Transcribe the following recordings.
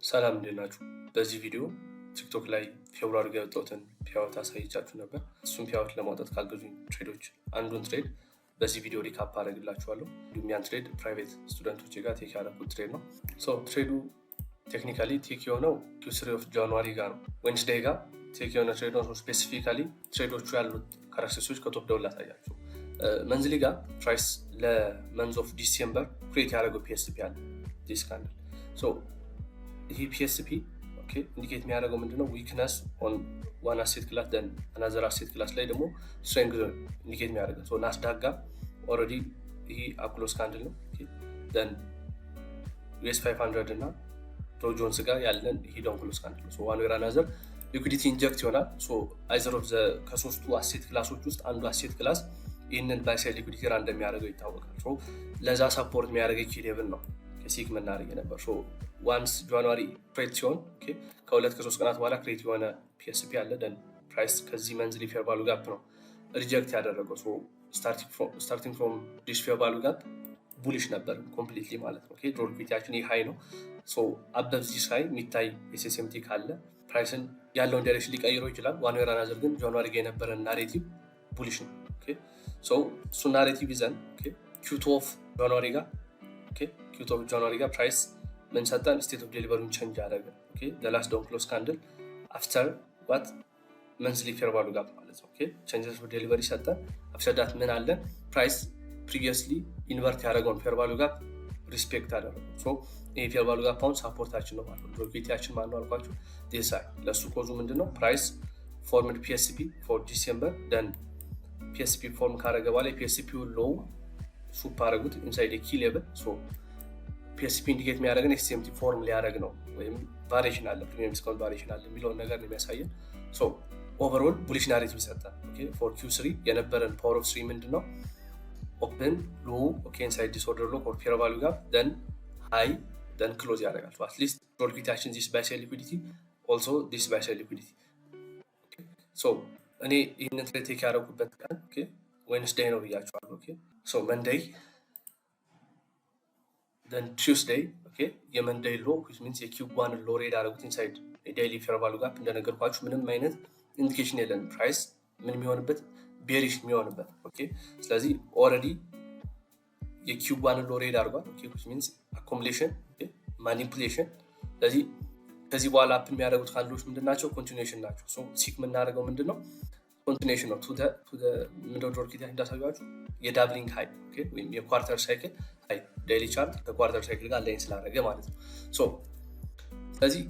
ሰላም፣ እንዴት ናችሁ? በዚህ ቪዲዮ ቲክቶክ ላይ February ጋር ያወጣሁትን payout አሳይቻችሁ ነበር። እሱን payout ለማውጣት ካገዙኝ trade ኦች አንዱን trade በዚህ ቪዲዮ recap አደርግላችኋለሁ። እንዲሁም ያን trade private student ኦች ጋር take ያደረኩት trade ነው። So trade ኡ technically take የሆነው Q3 of January ጋር ነው። Wednesday ጋር take የሆነ trade ነው። Specifically trade ኦቹ ያሉት characteristics ኦች ከ top down ላሳያችሁ። Monthly ጋር price ለ month of December create ያደረገው PSP አለ፣ this candle። ይህ PSP indicate የሚያደርገው ምንድነው? Weakness on one asset class, then another asset class ላይ ደግሞ strength indicate የሚያደርገው። ናስዳክ ጋር already ይህ up close candle ነው። Then US 500 እና ዶው ጆንስ ጋር ያለን ይሄ down close candle ነው። One way or another liquidity inject ይሆናል። Either of ከሶስቱ asset class ኦች ውስጥ አንዱ asset class ይህንን buy side liquidity run እንደሚያደርገው ይታወቃል። ለዛ support የሚያደርገው key level ነው seek የምናደርግ ነበር። Once January create ሲሆን ከ2 ከ3 ቀናት በኋላ create የሆነ PSP አለ። Then price ከዚህ monthly fair value gap ነው reject ያደረገው። Starting from this fair value gap bullish ነበር completely ማለት ነው። Draw liquidity ያችን ይህ high ነው። Above this high የሚታይ SSMT ካለ price ን ያለውን direction ሊቀይረው ይችላል። One way or another ግን January ጋር የነበረን narrative bullish ነው። እሱ narrative ይዘን Q2 of January ጋር Q2 of January ጋር price ምን ሰጠን? State of delivery ውን change አደረገ። Last down close candle after what? Monthly fair value gap ማለት ነው። Change of delivery ሰጠን። After that ምን አለ? Price previously invert ያደረገውን fair value gap respect አደረገው። ይሄ fair value gap አሁን support ኣችን ነው ማለት ነው። Liquidity ያችን ማነው አልኳችሁ? This high። ለእሱ cause ኡ ምንድን ነው? Price formed PSP for December, then PSP form ካደረገ በኋላ የ PSP low sweep አደረጉት inside key level። PSP indicate የሚያደርገን SMT form ሊያደርግ ነው ወይም variation አለ፣ premium discount variation አለ የሚለውን ነገር ነው የሚያሳየን። Overall bullish narrative ይሰጣል። For Q3 የነበረን power of three ምንድን ነው? Open, low inside this order block or fair value gap, then high, then close ያደርጋል። At least liquidity ያችን this buy side liquidity, also this buy side liquidity። እኔ ይህንን trade take ያደረጉበት ቀን Wednesday ነው ብያቸዋለሁ። Monday, then Tuesday የ Monday low, which means የ Q1 low raid ያደረጉት inside daily fair value gap። እንደነገርኳችሁ ምንም አይነት indication የለንም price ምን የሚሆንበት፣ bearish የሚሆንበት። ስለዚህ already የ Q1 low raid አድርጓል, which means accumulation, manipulation። ስለዚህ ከዚህ በኋላ happen የሚያደርጉት candle ኦች ምንድን ናቸው? Continuation ናቸው። Seek የምናደርገው ምንድን ነው? Continuation ነው። ምንድነው ዶርኪት እንዳሳያችሁ የ doubling high ወይም የ quarter cycle high፣ daily chart ከ quarter cycle ጋር align ስላደረገ ማለት ነው። ስለዚህ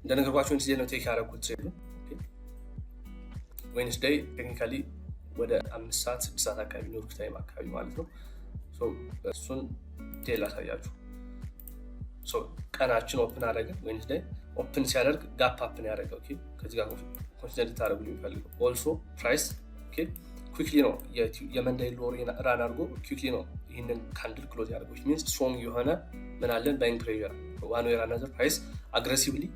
እንደነገርኳቸው Wednesday ነው take ያደረኩት trade ኡ። Wednesday technically ወደ 5 ሰዓት 6 ሰዓት አካባቢ ኒውዮርክ time አካባቢ ማለት ነው። እሱን detail ላሳያችሁ። ቀናችን open አደረገ። Wednesday open ሲያደርግ gap up ነው ያደረገው። ከዚህ ጋር consider ልታደረጉ የሚፈልገው also price quickly ነው የ Monday low run አድርጎ quickly ነው ይህንን candle close ያደርገው፣ means strong የሆነ ምን አለን? Buying pressure። One way or another price aggressively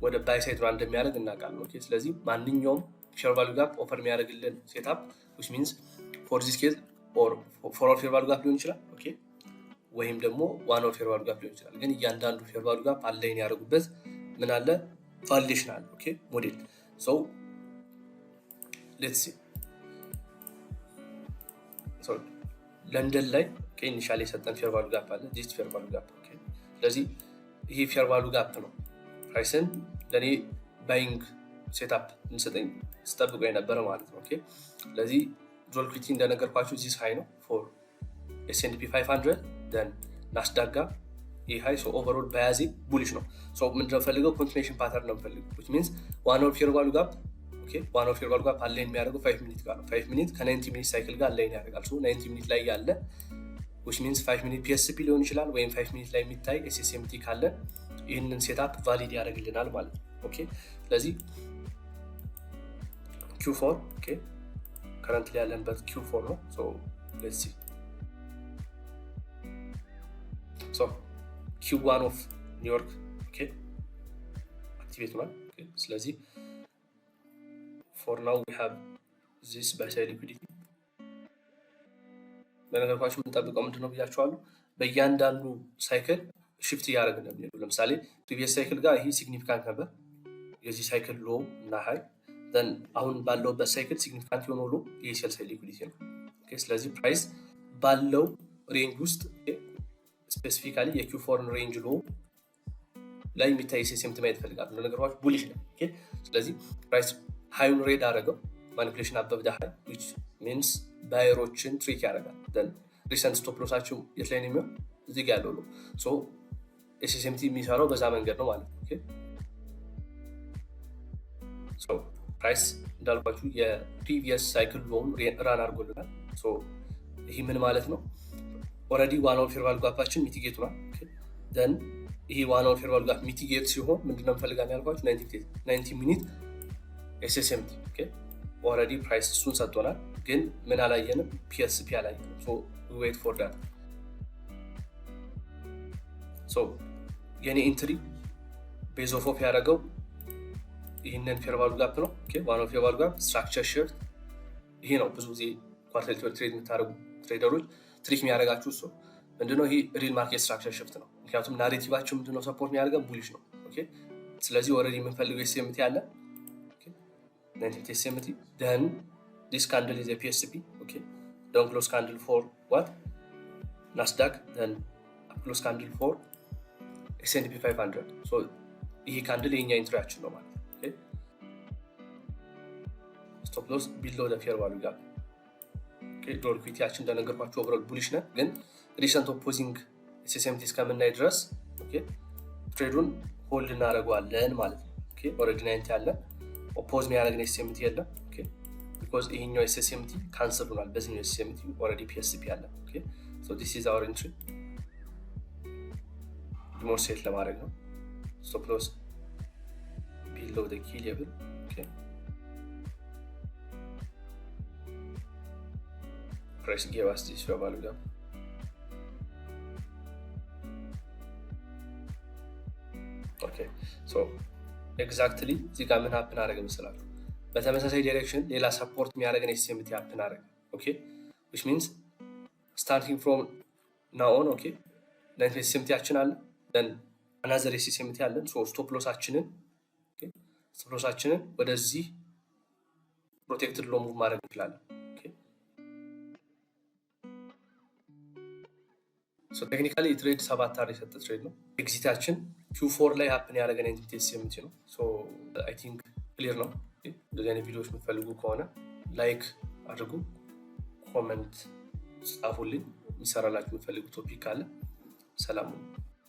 ወደ buy side run እንደሚያደርግ እናውቃለን። ስለዚህ ማንኛውም fair value gap offer የሚያደርግልን setup, which means for this case 4 hour fair value gap ሊሆን ይችላል ወይም ደግሞ 1 hour fair value gap ሊሆን ይችላል። ግን እያንዳንዱ fair value gap align ያደርጉበት ምን አለ? Validation አለ model። So let's see። ለንደን ላይ initially የሰጠን fair value gap አለ፣ this fair value gap። ስለዚህ ይሄ fair value gap ነው price ን ለእኔ buying setup እንሰጠኝ ስጠብቀው የነበረ ማለት ነው። ስለዚህ draw liquidity እንደነገርኳችሁ this high ነው for S&P 500, then ናስዳክ ጋር ይህ high። Overall bias ኤ bullish ነው። ምንድነው ፈልገው? Continuation pattern ነው ፈልገው, which means 1 hour fair value gap, 1 hour fair value gap align የሚያደርገው 5 minute ጋር ነው። 5 minute ከ 90 minute cycle ጋር align ያደርጋል። 90 minute ላይ ያለ, which means 5 minute PSP ሊሆን ይችላል ወይም 5 minute ላይ የሚታይ SSMT ካለ ይህንን setup valid ያደርግልናል ማለት ነው። Okay, ስለዚህ Q4 currently ያለንበት Q4 ነው። Let's see. Q1 of ኒውዮርክ activate ሆኗል። ስለዚህ for now we have this buy side liquidity። በነገርኳችሁ የምንጠብቀው ምንድን ነው ብያችኋለሁ። በእያንዳንዱ cycle Shift እያደረግን ነው የሚሄዱ። ለምሳሌ previous cycle ጋር ይሄ significant ነበር፣ የዚህ cycle low እና high። Then አሁን ባለውበት cycle significant የሆነው low ይሄ sell side liquidity ነው። ስለዚህ price ባለው range ውስጥ፣ specifically የ Q4 ን range low ላይ የሚታይ SMT ማየት ይፈልጋሉ። እንደነገርኳችሁ bullish ነው። ስለዚህ price high ኡን raid አደረገው፣ manipulation above the high, which means buyer ኦችን trick ያደርጋል። Recent stop loss ኣቸው የት ላይ ነው የሚሆን? እዚህ ጋር ያለው low። SMT የሚሰራው በዛ መንገድ ነው ማለት ነው። Price እንዳልኳችሁ የ previous cycle low ውን run አድርጎልናል። ይህ ምን ማለት ነው? Already 1 hour fair value gap ኣችን mitigate ሆኗል። Then ይሄ 1 hour fair value gap mitigate ሲሆን ምንድነው እንፈልጋለን ያልኳችሁ? 90 minute SSMT። Already price እሱን ሰጥቶናል፣ ግን ምን አላየንም? PSP አላየንም። Wait for that። የኔ entry base off ያደረገው ይህንን fair value gap ነው። 1 hour fair value gap structure shift ይሄ ነው። ብዙ ጊዜ quarterly trade የምታደርጉ trader ኦች trick የሚያደርጋችሁ እሱ ምንድነው? ይሄ real market structure shift ነው። ምክንያቱም narrative ኣቸው ምንድነው support የሚያደርገን? Bullish ነው። ስለዚህ already የምንፈልገው SMT አለ፣ SMT። Then this candle is PSP, down close candle for what? Nasdaq, then up close candle for S&P 500። ይሄ candle የኛ entry ያችን ነው ማለት ነው። Stop loss below the fair value gap። Draw liquidity ያችን እንደነገርኳቸው overall bullish ነን፣ ግን recent opposing SMT እስከምናይ ድረስ trade ኡን hold እናደርገዋለን ማለት ነው። Already 90 ያለ oppose የሚያደርግን SMT የለም፣ because ይሄኛው SMT cancel ሆኗል። በዚህኛው SMT already PSP አለ። This is our entry። Demonstrate ለማድረግ ነው። Stop loss below the key level. Price gave us this fair value gap. Okay, so exactly እዚህ ጋር ምን happen አደረገ መሰላችሁ? በተመሳሳይ direction ሌላ support የሚያደርገን SMT happen አደረገ። Okay, which means starting from now on, okay, 90 SMT ያችን አለ፣ then another SMT አለን። Stop loss ኣችንን ወደዚህ protected low move ማድረግ እንችላለን። Technically የ trade 7 R የሰጠ trade ነው። Exit ኣችን Q4 ላይ happen ያደረገን SMT ነው። I think clear ነው። እንደዚህ አይነት ቪዲዮዎች የምትፈልጉ ከሆነ like አድርጉ፣ comment ጻፉልኝ። የሚሰራላችሁ የምትፈልጉ topic ካለ። ሰላም።